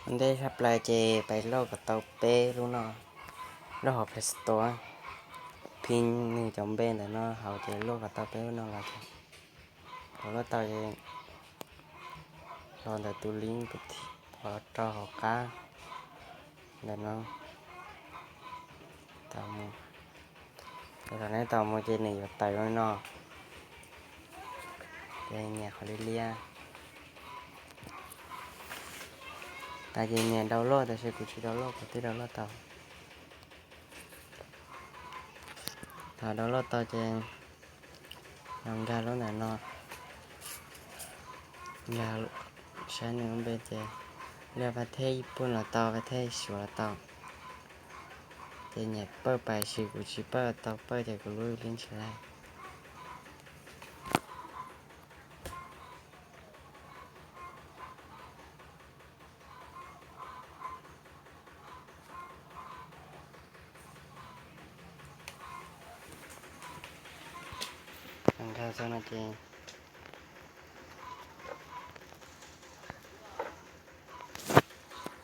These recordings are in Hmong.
Ntej tshaj plaws ces pais load kom tau peb lub no, load hauv Play Store, phim nws cov npe ntawm no hauv ces load kom tau peb lub no los, thaum load tau ces los ntawm tus link kuv rau hauv qab ntawm no. Thaum neb tau mus ces nws yuav tawm li no, ces nyiam qhov liab liab. Tas ces nyiam download tab sis kuv tsis download, kuv twb download tau. Thaum download tau ces los nkag lub ntawm no, nkag saib nws lub npe ces liaj vaj thej Ib Puj los tau, vaj thej Suav los tau. Ces nyiam pawj pais sis kuv tsis pawj tau pawj ces kuv lub li ntsis laj. Nkag txog no ces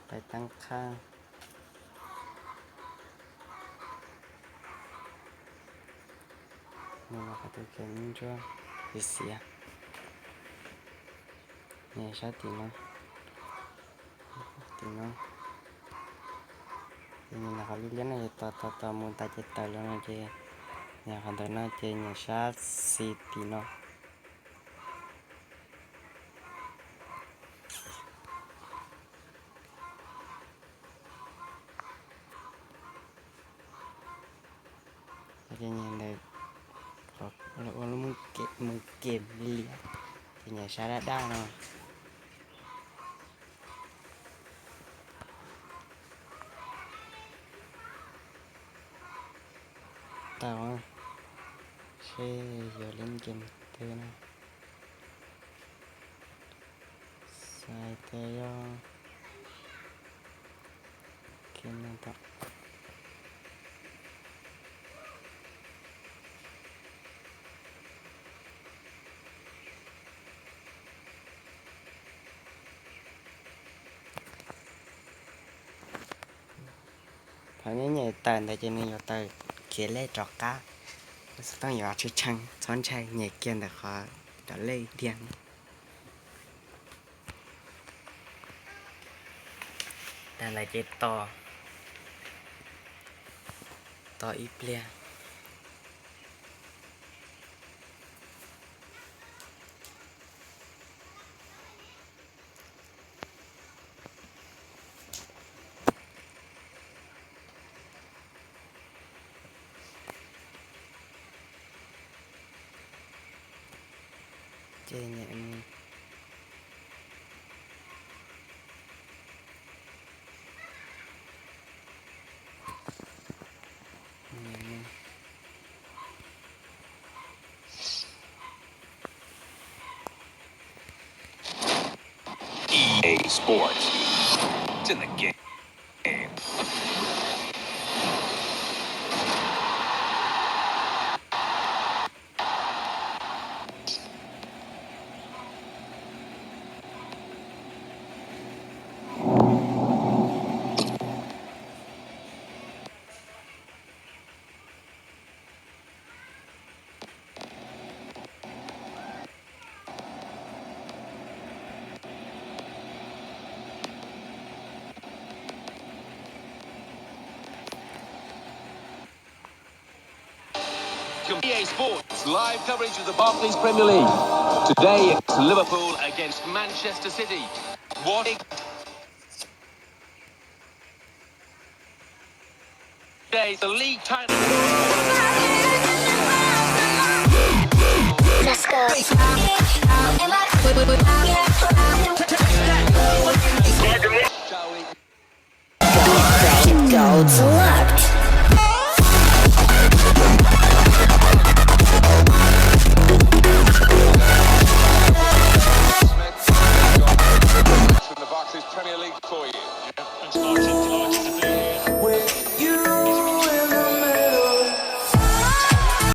pais tab qhaj. Nws los qhov twg ces ntsuab xiav xiav. Nws sab tim no, tim no. Ces nws los qhov liab liab no ces tos tos tos mus tas ces tawm los no ces nws qhov ntawm no ces nws sab xis tim no. Ces nyiam ntawm qhov ua lub mus kem li liam, ces nyiam sab daj daj no. Tau, seb yuav li kem twg na. Xav tias yog kem no tau. Thaum nyiam nyiam tawm ntawd ces nws yuav tawm khiav lej rov qab. Xov tooj yuav tshee tshee, txhob ntshai, nyiam kiag ntawm qhov cov lej tiag. Tag ntawd ces tos, tos ib pliag. Ces nyiam mus. E A Sports. It's in the game. E A Sports live coverage of the Barclays Premier League. Today it's Liverpool against Manchester City. What a day, the league title. Let's go. 狗子了。